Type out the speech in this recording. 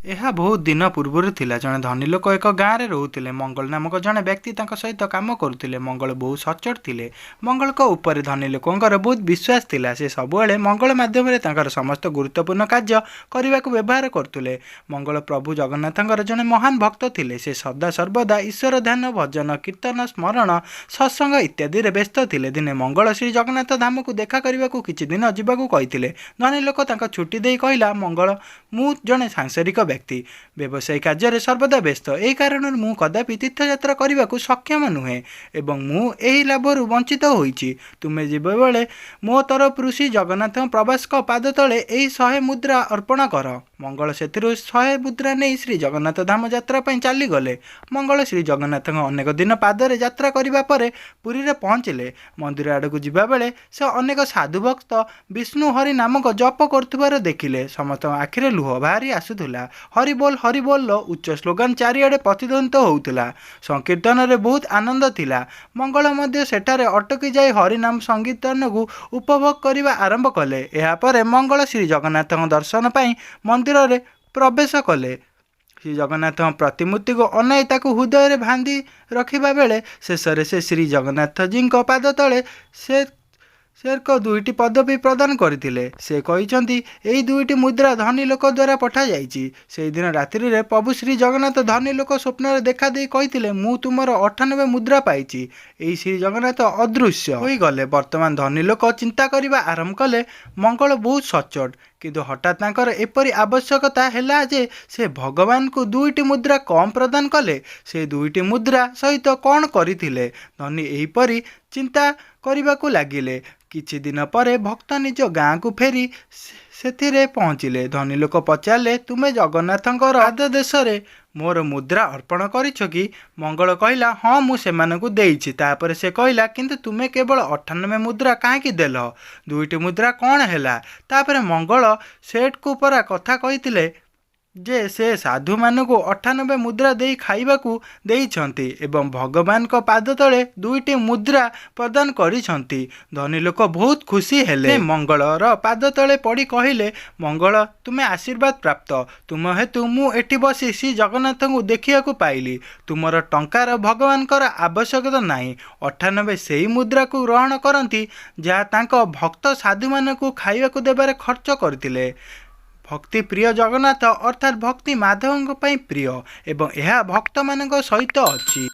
ଏହା ବହୁତ ଦିନ ପୂର୍ବରୁ ଥିଲା। ଜଣେ ଧନୀ ଲୋକ ଏକ ଗାଁରେ ରହୁଥିଲେ। ମଙ୍ଗଳ ନାମକ ଜଣେ ବ୍ୟକ୍ତି ତାଙ୍କ ସହିତ କାମ କରୁଥିଲେ। ମଙ୍ଗଳ ବହୁତ ସଚ୍ଚୋଟ ଥିଲେ। ମଙ୍ଗଳଙ୍କ ଉପରେ ଧନୀ ଲୋକଙ୍କର ବହୁତ ବିଶ୍ୱାସ ଥିଲା। ସେ ସବୁବେଳେ ମଙ୍ଗଳ ମାଧ୍ୟମରେ ତାଙ୍କର ସମସ୍ତ ଗୁରୁତ୍ୱପୂର୍ଣ୍ଣ କାର୍ଯ୍ୟ କରିବାକୁ ବ୍ୟବହାର କରୁଥିଲେ। ମଙ୍ଗଳ ପ୍ରଭୁ ଜଗନ୍ନାଥଙ୍କର ଜଣେ ମହାନ ଭକ୍ତ ଥିଲେ। ସେ ସଦା ସର୍ବଦା ଈଶ୍ୱର ଧ୍ୟାନ, ଭଜନ, କୀର୍ତ୍ତନ, ସ୍ମରଣ, ସତ୍ସଙ୍ଗ ଇତ୍ୟାଦିରେ ବ୍ୟସ୍ତ ଥିଲେ। ଦିନେ ମଙ୍ଗଳ ଶ୍ରୀ ଜଗନ୍ନାଥ ଧାମକୁ ଦେଖା କରିବାକୁ କିଛି ଦିନ ଯିବାକୁ କହିଥିଲେ। ଧନୀ ଲୋକ ତାଙ୍କ ଛୁଟି ଦେଇ କହିଲା, ମଙ୍ଗଳ, ମୁଁ ଜଣେ ସାଂସାରିକ ବ୍ୟକ୍ତି। ବ୍ୟବସାୟୀ କାର୍ଯ୍ୟରେ ସର୍ବଦା ବ୍ୟସ୍ତ। ଏହି କାରଣରୁ ମୁଁ କଦାପି ତୀର୍ଥଯାତ୍ରା କରିବାକୁ ସକ୍ଷମ ନୁହେଁ ଏବଂ ମୁଁ ଏହି ଲାଭରୁ ବଞ୍ଚିତ ହୋଇଛି। ତୁମେ ଯିବାବେଳେ ମୋ ତରଫରୁ ଶ୍ରୀ ଜଗନ୍ନାଥଙ୍କ ପ୍ରବାସଙ୍କ ପାଦତଳେ ଏହି 100 ମୁଦ୍ରା ଅର୍ପଣ କର। ମଙ୍ଗଳ ସେଥିରୁ 100 ମୁଦ୍ରା ନେଇ ଶ୍ରୀ ଜଗନ୍ନାଥ ଧାମ ଯାତ୍ରା ପାଇଁ ଚାଲିଗଲେ। ମଙ୍ଗଳ ଶ୍ରୀ ଜଗନ୍ନାଥଙ୍କ ଅନେକ ଦିନ ପାଦରେ ଯାତ୍ରା କରିବା ପରେ ପୁରୀରେ ପହଞ୍ଚିଲେ। ମନ୍ଦିର ଆଡ଼କୁ ଯିବାବେଳେ ସେ ଅନେକ ସାଧୁଭକ୍ତ ବିଷ୍ଣୁ ହରି ନାମକ ଜପ କରୁଥିବାର ଦେଖିଲେ। ସମସ୍ତଙ୍କ ଆଖିରେ ଲୁହ ବାହାରି ଆସୁଥିଲା। ହରିବୋଲ ହରିବୋଲର ଉଚ୍ଚ ସ୍ଲୋଗାନ ଚାରିଆଡ଼େ ପ୍ରତିଧ୍ୱନିତ ହେଉଥିଲା। ସଂକୀର୍ତ୍ତନରେ ବହୁତ ଆନନ୍ଦ ଥିଲା। ମଙ୍ଗଳ ମଧ୍ୟ ସେଠାରେ ଅଟକି ଯାଇ ହରିନାମ ସଂକୀର୍ତ୍ତନକୁ ଉପଭୋଗ କରିବା ଆରମ୍ଭ କଲେ। ଏହାପରେ ମଙ୍ଗଳ ଶ୍ରୀ ଜଗନ୍ନାଥଙ୍କ ଦର୍ଶନ ପାଇଁ ମନ୍ଦିରରେ ପ୍ରବେଶ କଲେ। ଶ୍ରୀ ଜଗନ୍ନାଥଙ୍କ ପ୍ରତିମୂର୍ତ୍ତିକୁ ଅନାଇ ତାକୁ ହୃଦୟରେ ବାନ୍ଧି ରଖିବା ବେଳେ ଶେଷରେ ସେ ଶ୍ରୀ ଜଗନ୍ନାଥଜୀଙ୍କ ପାଦତଳେ ସେ ସେରକ ଦୁଇଟି ପଦବୀ ପ୍ରଦାନ କରିଥିଲେ। ସେ କହିଛନ୍ତି, ଏହି ଦୁଇଟି ମୁଦ୍ରା ଧନୀ ଲୋକ ଦ୍ୱାରା ପଠାଯାଇଛି। ସେହିଦିନ ରାତ୍ରିରେ ପ୍ରଭୁ ଶ୍ରୀ ଜଗନ୍ନାଥ ଧନୀ ଲୋକ ସ୍ୱପ୍ନରେ ଦେଖାଦେଇ କହିଥିଲେ, ମୁଁ ତୁମର 98 ମୁଦ୍ରା ପାଇଛି। ଏହି ଶ୍ରୀ ଜଗନ୍ନାଥ ଅଦୃଶ୍ୟ ହୋଇଗଲେ। ବର୍ତ୍ତମାନ ଧନୀ ଲୋକ ଚିନ୍ତା କରିବା ଆରମ୍ଭ କଲେ, ମଙ୍ଗଳ ବହୁତ ସଚ୍ଚୋଟ। କିନ୍ତୁ ହଠାତ୍ ତାଙ୍କର ଏପରି ଆବଶ୍ୟକତା ହେଲା ଯେ ସେ ଭଗବାନଙ୍କୁ ଦୁଇଟି ମୁଦ୍ରା କମ୍ ପ୍ରଦାନ କଲେ। ସେ ଦୁଇଟି ମୁଦ୍ରା ସହିତ କ'ଣ କରିଥିଲେ? ଧନୀ ଏହିପରି ଚିନ୍ତା କରିବାକୁ ଲାଗିଲେ। କିଛି ଦିନ ପରେ ଭକ୍ତ ନିଜ ଗାଁକୁ ଫେରି ସେଥିରେ ପହଞ୍ଚିଲେ। ଧନୀ ଲୋକ ପଚାରିଲେ, ତୁମେ ଜଗନ୍ନାଥଙ୍କର ପାଦଦେଶରେ ମୋର ମୁଦ୍ରା ଅର୍ପଣ କରିଛ କି? ମଙ୍ଗଳ କହିଲା, ହଁ, ମୁଁ ସେମାନଙ୍କୁ ଦେଇଛି। ତାପରେ ସେ କହିଲା, କିନ୍ତୁ ତୁମେ କେବଳ 98 ମୁଦ୍ରା କାହିଁକି ଦେଲ? ଦୁଇଟି ମୁଦ୍ରା କ'ଣ ହେଲା? ତାପରେ ମଙ୍ଗଳ ସେଠକୁ ପରା କଥା କହିଥିଲେ ଯେ ସେ ସାଧୁମାନଙ୍କୁ 98 ମୁଦ୍ରା ଦେଇ ଖାଇବାକୁ ଦେଇଛନ୍ତି ଏବଂ ଭଗବାନଙ୍କ ପାଦତଳେ ଦୁଇଟି ମୁଦ୍ରା ପ୍ରଦାନ କରିଛନ୍ତି। ଧନୀ ଲୋକ ବହୁତ ଖୁସି ହେଲେ। ମଙ୍ଗଳର ପାଦତଳେ ପଡ଼ି କହିଲେ, ମଙ୍ଗଳ, ତୁମେ ଆଶୀର୍ବାଦ ପ୍ରାପ୍ତ। ତୁମ ହେତୁ ମୁଁ ଏଠି ବସି ଶ୍ରୀ ଜଗନ୍ନାଥଙ୍କୁ ଦେଖିବାକୁ ପାଇଲି। ତୁମର ଟଙ୍କାର ଭଗବାନଙ୍କର ଆବଶ୍ୟକତା ନାହିଁ। 98 ସେହି ମୁଦ୍ରାକୁ ଗ୍ରହଣ କରନ୍ତି ଯାହା ତାଙ୍କ ଭକ୍ତ ସାଧୁମାନଙ୍କୁ ଖାଇବାକୁ ଦେବାରେ ଖର୍ଚ୍ଚ କରିଥିଲେ। ଭକ୍ତି ପ୍ରିୟ ଜଗନ୍ନାଥ ଅର୍ଥାତ୍ ଭକ୍ତି ମାଧବଙ୍କ ପାଇଁ ପ୍ରିୟ ଏବଂ ଏହା ଭକ୍ତମାନଙ୍କ ସହିତ ଅଛି।